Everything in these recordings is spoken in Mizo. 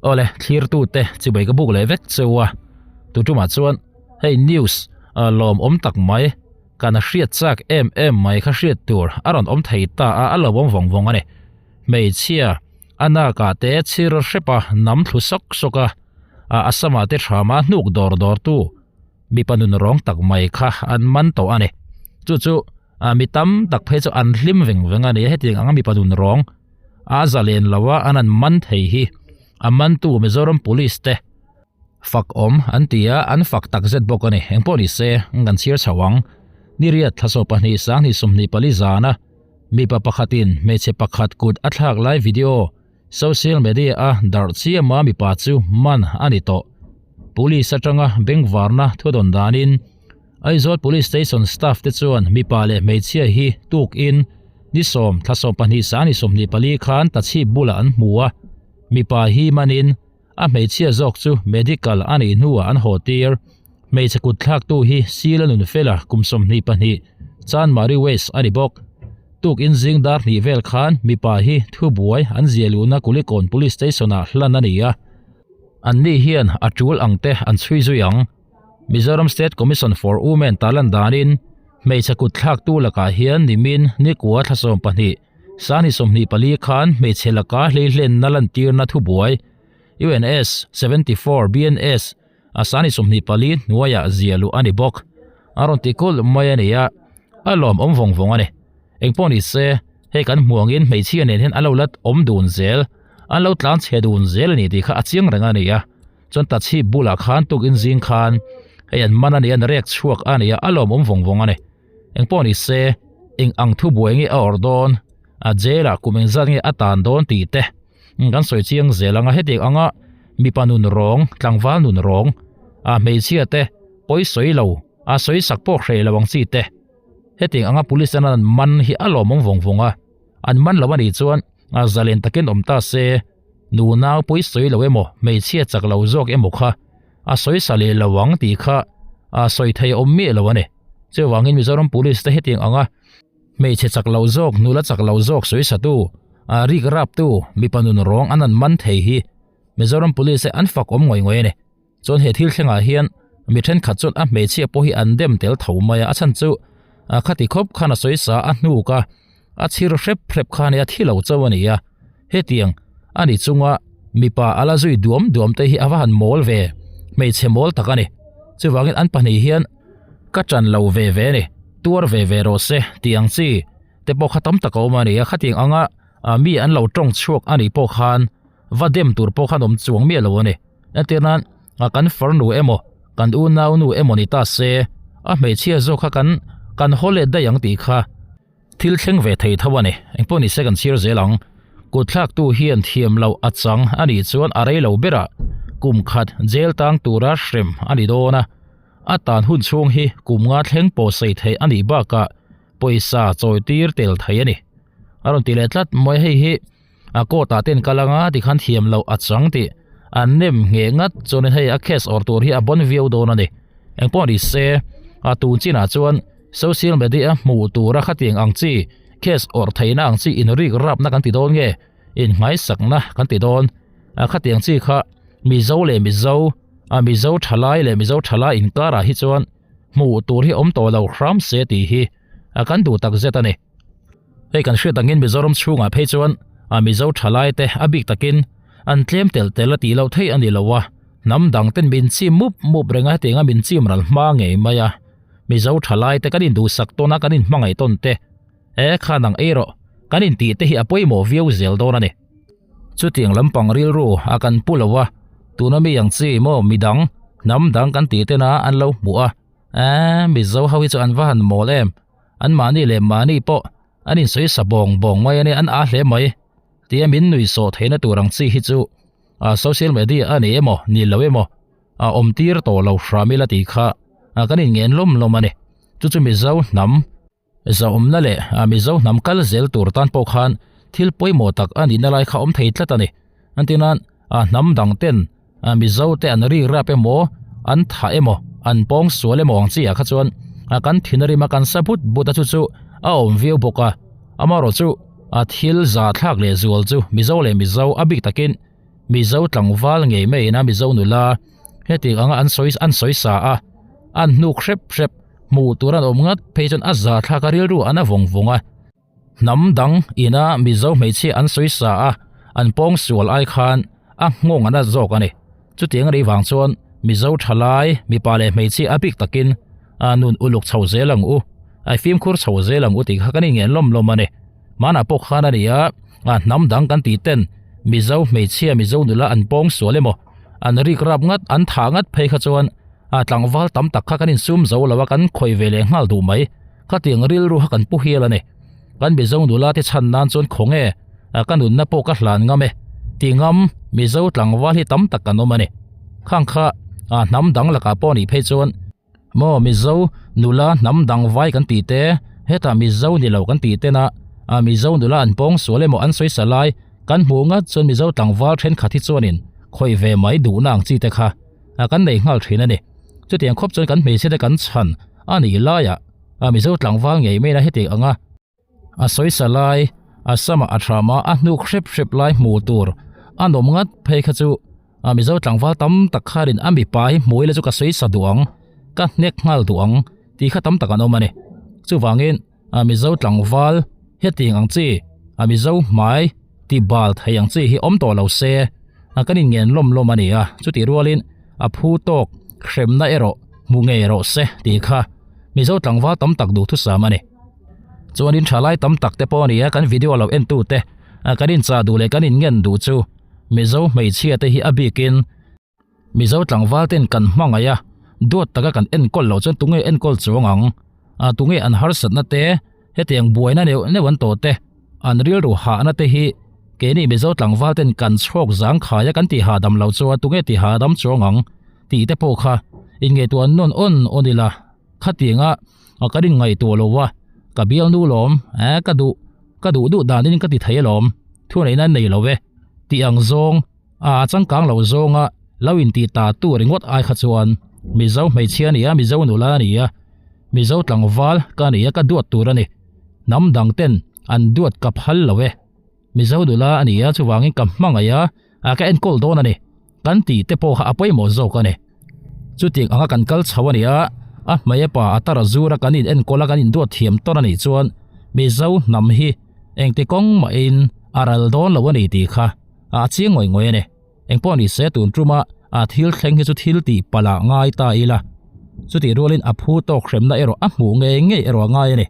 Awle, thlirtute chibai ka buk leh vek cheu a, tu tumah chuan hei news lawmawm tak mai kan hriat chak em em mai kha hriat tur a rawn awm thei ta a, a lawmawm vawng vawng a ni. Hmeichhia a nakah te chhir hrep a, nam thlu sawk sawk a, a samah te hrama hnuk dawr dawr tu mipa nun rawng tak mai kha an man tawh a ni. Chu chu mi tam tak phei chu an hlim veng veng a ni a, hetiang anga mipa nun rawng a zalen lo a an an man thei hi a mantu Mizoram Police te fak awm an ti a, an fak tak zet bawk a ni. Engpawh ni se kan chhiar chho ang. Niriat thlasaw pahnih sanghnih sawmhnih pali zana mipa pakhatin hmeichhe pakhat kut a thlak lai video Social media a darh chiama mipa chu man a ni tawh. Police atanga bengvarna thudawn danin Aizawl Police Station staff te chuan mipa leh hmeichhia hi tukin ni sawm thla 12 sang ni 24 khan tachhip bulah an hmu a, mipa hi manin a hmeichhia zawk chu medical a nih hnuah an haw tir. Hmeichhe kut thlaktu hi Sila Nunfela kum 22 Chanmari West a ni bawk. Tukin zing dar hnih vel khan mipa hi thubuai an zia luhna Kulikawn Police Station ah hlan a ni a, anni hian a tul ang te an chhui zui ang. Mizoram State Commission for Women tarlan danin hmeichhe kut thlaktu lakah hian nimin nikua thla 12 sangni 24 khan hmeichhe laka hleihlenna lantirna thubuai UNS 74 BNS a sangni 24 hnuaiah zia luh a ni bawk. A rawn ti kulh mai a ni a, a lawmawm vawng vawng a ni. Engpawh ni se, hei kan hmuh angin hmeichhia nen hian a lo la awm dun zel, an lo tlanchhe dun zel a ni tih kha a chiang reng a ni a. Chuan tachhip bulah khan tukin zing khan hei an man a ni a, an rek chhuak a ni a, a lawmawm vawng vawng a ni. Engpawh ni se, eng ang thu buai nge a awrh dawn, a jail ah kum engzat nge a tan dawn tih te kan sawi chiang zel ang a. Hetiang anga mipa nun rawng, tlangval nun rawng, a hmeichhia te pawi sawi lo, a sawi sak pawh hreh lo ang chi te, hetiang anga police ten an man hi a lawmawm vawng vawng a. An man lo a nih chuan a zalen takin awm ta se. Nu nau pawi sawi lo emaw, hmeichhia chak lo zawk emaw kha a sawi sa leh lo ang tih kha a sawi thei awm miah lo a ni. Chuvangin Mizoram Police te hetiang anga hmeichhe chak lo zawk, nula chak lo zawk sawi satu, a rik raptu, mipa nun rawng an an man thei hi Mizoram Police te an fak awm ngawih ngawih a ni. Chuan he thil thlengah hian mi thenkhat chuan a hmeichhia pawh hi an dem tel tho mai a, a chhan chu khati khawp khan a sawi sa a hnuk a, a chhir hrep hrep kha a nia thi lo chauh a ni a, hetiang a ni chunga mipa a la zui duam duam te hi a va han mawl ve, hmeichhe mawl tak a ni. Chuvangin an pahnih hian ka ṭan lo ve ve a ni, tuar ve ve rawh se tih ang chi te pawh kha tam tak a awm a ni a, khatiang anga mi an lo ṭawng chhuak a nih pawh khan va dem tur pawh khan awm chuang miah lo a ni. Entir nan kan farnu emaw kan unau nu emaw ni ta se a hmeichhia zawk kha kan kan haw let daih ang tih kha thil thleng ve thei tho a ni. Engpawh ni se kan chhiar zel ang. Kut thlaktu hian thiam loh a chang a nih chuan a rei lo berah kum khat jail tang tura hrem a ni dawn a, a tan hun chhung hi kum nga thleng pawh sei theih a nih bakah pawisa chawi tir tel thei a ni. A rawn ti leh tlat mai hei hi. A court ah ten kal anga tikhan thiam loh a chang tih an nem ngheh ngat chuanin hei a case awrh tur hi a bon viau dawn a ni. Engpawh ni se, a tun chinah chuan social media hmuh tura khatiang ang chi case awrh theihna ang chi inrik rapna kan ti dawn nge innghaisakna kan ti dawn a khatiang chi kha Mizo leh Mizo a Mizo thalai leh Mizo thalai inkarah hi chuan hmuh tur hi awm tawh lo hram se tih hi a kan duh takzet a ni. Hei kan hriat angin Mizoram chhungah phei chuan a Mizo thalai te a bik takin an tlem telh telh a tih loh theih a ni lo a, hnam dang ten min chim mup mup reng a hetianga min chim ral hma ngei mai a, Mizo thalai te kan induhsak tawn a kan inhmangaih tawn te e khan ang ei rawh kan intih te hi a pawimawh viau zel dawn a ni. Chutiang lampang rilru a kan pu lo a, tuna mi ang chi maw midang hnam dang kan tih tena an lo hmuh a, e Mizo ho hi chu an va han mawl em. An mahni leh mahni pawh an insawi sa bawng bawng mai a ni, an a hle mai tia min nui sawh theihna tur ang chi hi chu a social media a ni emaw ni lo emaw a awm tir tawh lo hram ila tih kha kan inngen lawm lawm a ni. Chu chu Mizo hnam zahawmna leh Mizo hnam kal zel tur tan pawh khan thil pawimawh tak a nihna lai kha awm thei tlat a ni. Antinan a hnam dang ten Mizo te an rik rap emaw an thah emaw an pawng sual emaw ang chi ah kha chuan kan thin a rim a kan sa but but a chu chu a awm viau bawk a amaherawhchu a thil za thlak leh zual chu Mizo leh Mizo a bik takin. Mizo tlangval ngei maiin a Mizo nula hetiang anga an sawi an sawi sa a, an hnuk hrep hrep hmuh tur an awm ngat phei chuan a za thlak a rilru an a vawng vawng a. Hnam dang ina Mizo hmeichhia an sawi sa a, an pawng sual ai khan a nghawng an a zawk a ni. Chutiang a nih vang chuan Mizo thalai mipa leh hmeichhia a bik takin a nun uluk chho zel ang u, a fimkhur chho zel ang u tih kha kan inngen lawm lawm a ni. Hmanah pawh khan a ni a, a hnam dang kan tih ten Mizo hmeichhia Mizo nula an pawng sual emaw, an rik rap ngat, an thah ngat phei kha chuan a tlangval tam tak kha kan insum zo lo a, kan khawih ve leh nghal duh mai. Khatiang rilru kha kan pu hial a ni. Kan Mizo nula te chhan nan chuan khawnge ka nunna pawh ka hlan ngam e ti ngam Mizo tlangval hi tam tak kan awm a ni. Khang kha hnam dang lakah pawh a nih phei chuan maw Mizo nula hnam dang vai kan tih te hetah Mizo ni lo kan tih tena Mizo nula an pawng sual emaw an sawi sa lai kan hmuh ngat chuan Mizo tlangval thenkhat hi chuanin khawih ve mai duhna ang chi te kha a kan nei nghal thin a ni. Chutiang khawp chuan kan hmeichhia te kan chhan a nih laiah a Mizo tlangval ngei mai na heti anga a sawisa lai a sama a thama a hnuk hrep hrep lai hmuh tur a nawm ngat phei kha chu a Mizo tlangval tam tak kharin a mipa hi hmuh ila chu ka sawisa duh ang ka hnek nghal duh ang tih kha tam tak an awm a ni. Chuvangin a Mizo tlangval hetiang ang chi a Mizo hmai ti bal thei ang chi hi awm tawh lo se a kan inngen lawm lawm a ni a, chutih rualin a phu tawk hremna erawh hmu ngei rawh se tih kha Mizo tlangval tam tak duhthusam a ni. Chuanin thalai tam tak te pawh a ni a, kan video lo en tute kan inchah duh leh kan inngen duh chu Mizo hmeichhia te hi a bikin Mizo tlangval ten kan hmangaih a, duat taka kan enkawl loh chuan tunge enkawl chuang ang? A tunge an harsatna te, hetiang buaina neuh neuh an tawh te, an rilru hahna te hi keini Mizo tlangval ten kan chhawk zangkhai a kan tih hahdam loh chuan tunge tih hahdam chuang ang tih te pawh kha inngaihtuah nawn awn awn ila khatianga kan inngaihtuah lo a, ka bialnu lawm, eh ka duh ka duh duh danin ka ti thei alawm, thuneihna nei lo e tih ang zawng. A changkang lo zawnga lo intih ta tu ringawt ai kha chuan Mizo hmeichhia a ni a, Mizo nula a ni a, Mizo tlangval ka ni a, ka duat tur a ni. Hnam dang ten an duat ka phal lo e. Mizo nula a ni a, chuvangin ka hmangaih a, a ka enkawl dawn a ni. Kan tih te pawh kha a pawimawh zawk a ni. Chutiang anga kan kal chho a ni a, a hmei a pa a tar a zur a kan in enkawl a kan in duat thiam tawn a nih chuan Mizo hnam hi engti kawng mahin a ral dawn lo a ni tih kha a chiang ngawih ngawih a ni. Engpawh ni se tun tuma a thil thleng hi chu thil tih palh ah ngai ta ila. Chutih rualin a phu tawk hremna erawh a hmuh ngei ngei erawh a ngai a ni.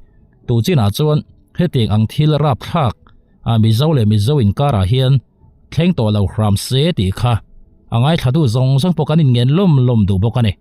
Tu chinah chuan hetiang ang thil rapthlak a Mizo leh Mizo inkarah hian thleng tawh lo hram se tih kha a ngaithla duh zawng zawng pawh kan inngen lawm lawm duh bawk a ni.